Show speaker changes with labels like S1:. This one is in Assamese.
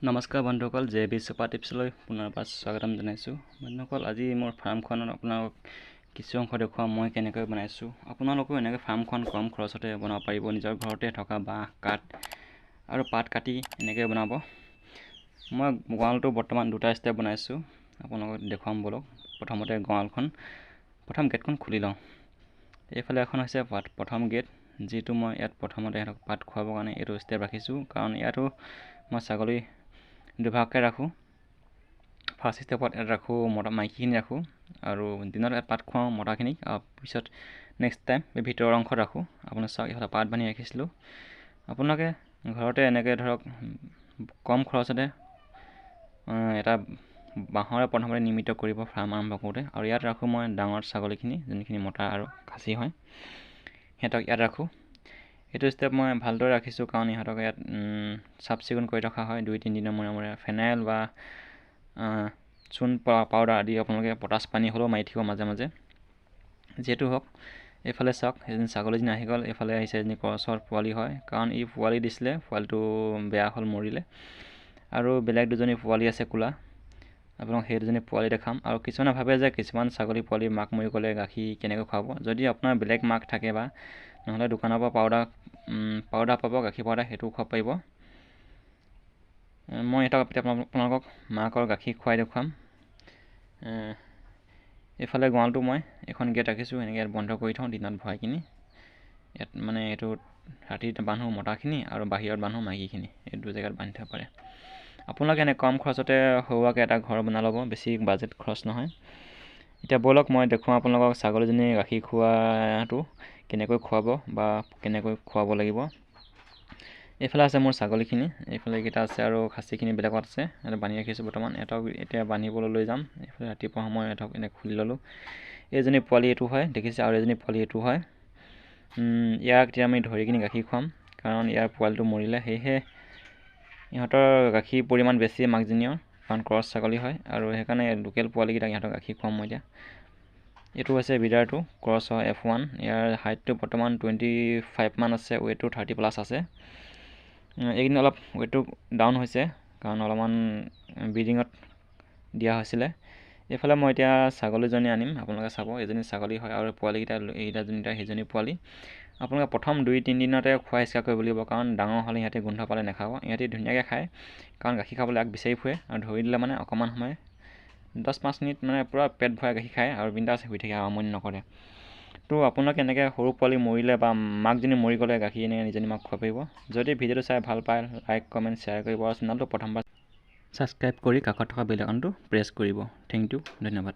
S1: নমস্কাৰ বন্ধুসকল, জে বি ছুপাৰ টিপছলৈ পুনৰবাৰ স্বাগতম জনাইছোঁ। বন্ধুসকল, আজি মোৰ ফাৰ্মখনত আপোনালোকক কিছু অংশ দেখুৱাম মই কেনেকৈ বনাইছোঁ। আপোনালোকেও এনেকৈ ফাৰ্মখন কম খৰচতে বনাব পাৰিব। নিজৰ ঘৰতে থকা বাঁহ, কাঠ আৰু পাত কাটি এনেকৈ বনাব। মই গঁৰালটো বৰ্তমান দুটা ষ্টেপ বনাইছোঁ, আপোনালোকক দেখুৱাম ব'লক। প্ৰথমতে গঁৰালখন, প্ৰথম গেটখন খুলি লওঁ। এইফালে এখন হৈছে প্ৰথম গেট, যিটো মই ইয়াত প্ৰথমতে সিহঁতক পাত খুৱাবৰ কাৰণে এইটো ষ্টেপ ৰাখিছোঁ, কাৰণ ইয়াতো মই ছাগলী দুভাগকৈ ৰাখোঁ। ফাৰ্ষ্ট ষ্টেপত ইয়াত ৰাখোঁ মতা মাইকীখিনি ৰাখোঁ, আৰু দিনত ইয়াত পাত খুৱাওঁ মতাখিনিক, আৰু পিছত নেক্সট টাইম এই ভিতৰৰ অংশত ৰাখোঁ। আপোনাক চাওক, এইফালে পাত বান্ধি ৰাখিছিলোঁ। আপোনালোকে ঘৰতে এনেকৈ ধৰক কম খৰচতে এটা বাঁহৰে প্ৰথমতে নিৰ্মিত কৰিব ফাৰ্ম আৰম্ভ কৰোঁতে। আৰু ইয়াত ৰাখোঁ মই ডাঙৰ ছাগলীখিনি, যোনখিনি মতা আৰু খাচী হয়, সিহঁতক ইয়াত ৰাখোঁ। এইটো ষ্টেপ মই ভালদৰে ৰাখিছোঁ, কাৰণ ইহঁতক ইয়াত চাফ চিকুণ কৰি ৰখা হয় 2-3 দিনৰ মূৰে মূৰে। ফেনাইল বা চূণ পাউডাৰ আদি আপোনালোকে পটাচ পানী হ'লেও মাৰি থাকিব মাজে মাজে, যিহেতু হওক। এইফালে চাওক, এজনী ছাগলীজনী আহি গ'ল। এইফালে আহিছে এজনী ক্ৰছৰ পোৱালি হয়, কাৰণ ই পোৱালি দিছিলে, পোৱালিটো বেয়া হ'ল, মৰিলে। আৰু বেলেগ দুজনী পোৱালি আছে ক'লা, আপোনাক সেই দুজনী পোৱালি দেখাম। আৰু কিছুমানে ভাবে যে কিছুমান ছাগলী পোৱালি মাক মৰি গ'লে গাখীৰ কেনেকৈ খুৱাব। যদি আপোনাৰ বেলেগ মাক থাকে বা নহ'লে দোকানৰ পৰা পাউডাৰ পাব, গাখীৰ পাউডাৰ, সেইটোও খুৱাব পাৰিব। মই এটা আপোনালোকক মাকৰ গাখীৰ খুৱাই দেখুৱাম। এইফালে গঁৰালটো মই এখন গেট ৰাখিছোঁ, এনেকৈ ইয়াত বন্ধ কৰি থওঁ দিনত ভৰাই কিনি। ইয়াত মানে এইটো ৰাতি বান্ধো মতাখিনি আৰু বাহিৰত বান্ধো মাইকীখিনি, এই দুই জেগাত বান্ধি থ'ব পাৰে। আপোনালোকে এনে কম খৰচতে সৰুৱাকৈ এটা ঘৰ বনাই ল'ব, বেছি বাজেট খৰচ নহয়। এতিয়া ব'লক মই দেখুৱাওঁ আপোনালোকক ছাগলীজনী গাখীৰ খোৱাটো কেনেকৈ খুৱাব বা কেনেকৈ খুৱাব লাগিব। এইফালে আছে মোৰ ছাগলীখিনি, এইফালে এইকেইটা আছে আৰু খাচীখিনি বেলেগত আছে, ইয়াত বান্ধি ৰাখিছোঁ বৰ্তমান। এটাক এতিয়া বান্ধিবলৈ লৈ যাম। এইফালে ৰাতিপুৱা সময় এটাক এনে খুলি ল'লোঁ। এইজনী পোৱালি এইটো হয়, দেখিছে, আৰু এজনী পোৱালি এইটো হয়। ইয়াক এতিয়া আমি ধৰি কিনি গাখীৰ খুৱাম, কাৰণ ইয়াৰ পোৱালিটো মৰিলে, সেয়েহে ইহঁতৰ গাখীৰ পৰিমাণ বেছি মাকজনীৰ, কাৰণ ক্ৰছ ছাগলী হয়, আৰু সেইকাৰণে লোকেল পোৱালিকেইটাক ইহঁতক গাখীৰ খুৱাম মই এতিয়া। এইটো হৈছে ব্ৰিডাৰটো, ক্ৰছ হয় F1। ইয়াৰ হাইটটো বৰ্তমান 25 মান আছে, ৱেইটটো 30 প্লাছ আছে। এইকেইদিন অলপ ৱেইটটো ডাউন হৈছে, কাৰণ অলপমান ব্ৰিডিঙত দিয়া হৈছিলে। এইফালে মই এতিয়া ছাগলীজনী আনিম, আপোনালোকে চাব, এজনী ছাগলী হয় আৰু পোৱালিকেইটা এইকেইটা যোনকেইটা সেইজনী পোৱালি। আপোনালোকে প্ৰথম 2-3 দিনতে খোৱা ষ্টাৰ্ট কৰিব লাগিব, কাৰণ ডাঙৰ হ'লে ইহঁতে গোন্ধ পালে নাখাব। ইহঁতি ধুনীয়াকৈ খায়, কাৰণ গাখীৰ খাবলৈ আগ বিচাৰি ফুৰে, আৰু ধৰি দিলে মানে অকণমান সময় 10-5 মিনিট মানে পূৰা পেট ভৰাই গাখীৰ খায় আৰু বিন্দাছ শুই থাকে আৰু আমনি নকৰে। তো আপোনালোকে এনেকৈ সৰু পোৱালি মৰিলে বা মাকজনী মৰি গ'লে গাখীৰ এনেকৈ নিজনী মাক খুৱাব পাৰিব। যদি ভিডিঅ'টো চাই ভাল পায়, লাইক, কমেণ্ট, শ্বেয়াৰ কৰিব আৰু চেনেলটো প্ৰথমবাৰ ছাবস্ক্ৰাইব কৰি কাষত থকা বেল আইকনটো প্ৰেছ কৰিব। Thank U, ধন্যবাদ।